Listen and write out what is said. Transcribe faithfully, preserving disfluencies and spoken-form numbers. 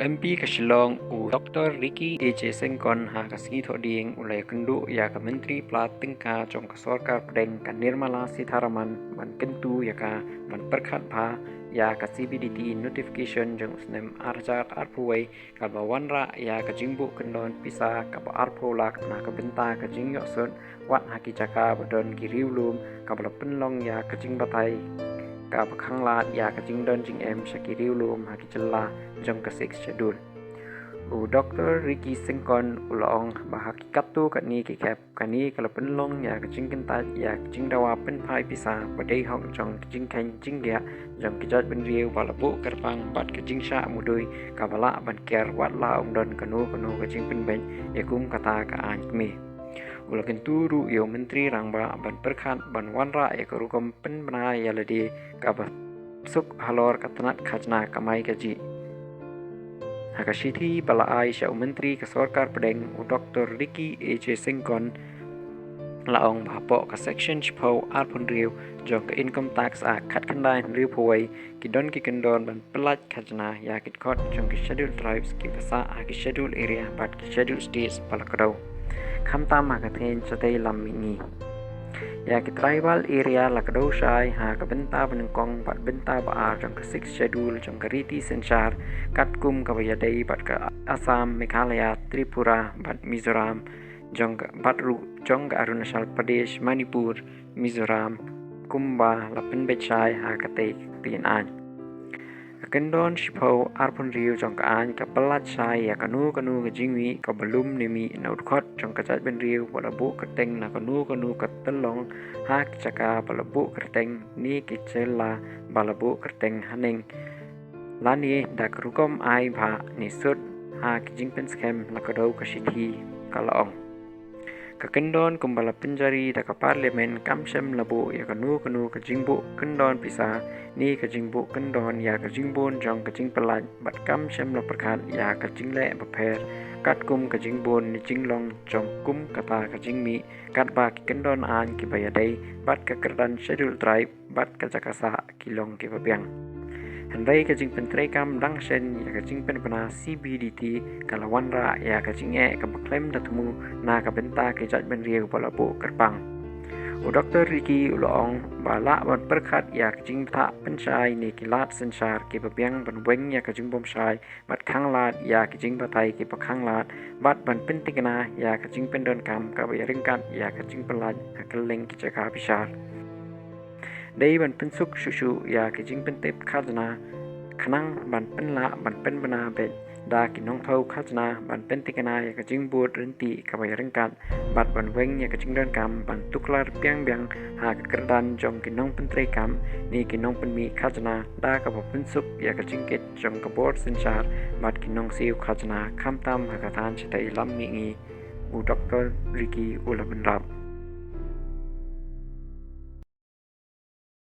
MP ka Shillong u Dr Ricky A J Syngkon ha ka sngi Thohdieng u la ïakynduh ïa ka Myntri Pla Tyngka jong ka Sorkar Pdeng ka Nirmala Sitharaman ban kyntu ïa ka ban pyrkhat bha ïa ka C B D T notification jong u snem ar hajar arphew wei kaba wanrah ïa ka jingbuh kyndon pisa kaba arphew lak na ka bynta ka jingïohsut wat ha ki jaka ba don ki riewlum kaba la pynlong ïa ka jingbatai kaba khanglad ïa ka jingdon jingem sha ki riewlum ha ki jylla jong ka Sixth Schedule. U Dr Ricky Syngkon u la ong ba ha ki katto katne ki khep kane ka la pynlong ïa ka jingkyntait ïa ka jingdawa pynphai pisa ba dei hok jong ka jingkheiñ jingdiah jong ki jaitbynriew ba la buh kyrpang bad ka jingshah mudui kaba lah ban kiar wat la ym don kano kano ka jingpynbeit ïa kum kata ka aiñ kmie. U la kyntu ruh ïa u Myntri Rangbah ban pyrkhat ban wanrah ïa ka rukom pynbna ïa lade kaba suk halor ka tnat khajna kamai kajih. Ha ka shithi ba la ai sha u Myntri ka Sorkar Pdeng u Dr Ricky A J Syngkon la ong ba hapoh ka Section shiphew arphew hynriew jong ka Income Tax Act khatkhyndai hynriewphew wei ki don ki kyndon ban pyllait khajna ïa ki dkhot jong ki Scheduled Tribes kiba sah ha ki Scheduled Area bad ki Scheduled States ba la kdew. Khamtam ha ka theiñ shatei lam mihngi. Ïa ki tribal area la kdew shai ha ka bynta banyngkong bad bynta ba ar jong ka Sixth Schedule jong ka riti synshar katkum kaba ïadei bad ka Assam, Meghalaya, Tripura bad Mizoram jong ka bad ruh jong ka Arunachal Pradesh, Manipur, Mizoram kumba la pynbeit shai ha katei ka ktien aiñ. Ka kyndon shiphew arphew hynriew jong ka aiñ ka pyllait shai ïa kano kano ka jingmih kaba lum ne mih na u dkhot jong ka jaitbynriew ba la buh kyrteng na kano kano ka tyllong ha ki jaka ba la buh kyrteng ne ki jylla ba la buh kyrteng haneng lane da ka rukom ai bhah ne sut ha ki jingpynskhem la kdew ka shithi ka la ong. Ka kyndon kumba la pynjari da ka Parliament kam shym la buh ïa kano kano ka jingbuh kyndon pisa ne ka jingbuh kyndon ïa ka jingbun jong ka jingpyllait bad kam shym la pyrkhat ïa ka jingleh bapher katkum ka jingbun ne jinglong jong kum kata ka jingmih katba ki kyndon aiñ kiba ïadei bad ka kyrdan Scheduled Tribe bad ka jaka sah ki long kiba biang. Hynrei ka jingpyntreikam dang shen ïa ka jingpynbna C B D T ka la wanrah ïa ka jingeh kaba khlem da thmu na ka bynta ki jaitbynriew ba la buh kyrpang. U Dr Ricky u la ong ba lah ban pyrkhat ïa ka jingbthah pynshai ne ki lad synshar kiba biang ban weng ïa ka jingbymshai bad khanglad ïa ki jingbatai kiba khanglad bad ban pynthikna ïa ka jingpyndonkam kaba ïaryngkat ïa ka jingpyllait ha kylleng ki jaka bishar. Dei ban pynsuk shuh shuh ïa ki jingpyntip khajna khnang ban pynlah ban pynbna beit da ki nongthaw khajna ban pynthikna ïa ka jingbud ryntih kaba ïaryngkat bad ban weng ïa ka jingdonkam ban tuklar biang biang ha ka kyrdan jong ki nongpyntreikam ne ki nongpynmih khajna da kaba pynsuk ïa ka jingkit jong ka bor synshar bad ki nongsiew khajna khamtam ha ka thaiñ shatei lam mihngi. U Dr Ricky u la bynrap.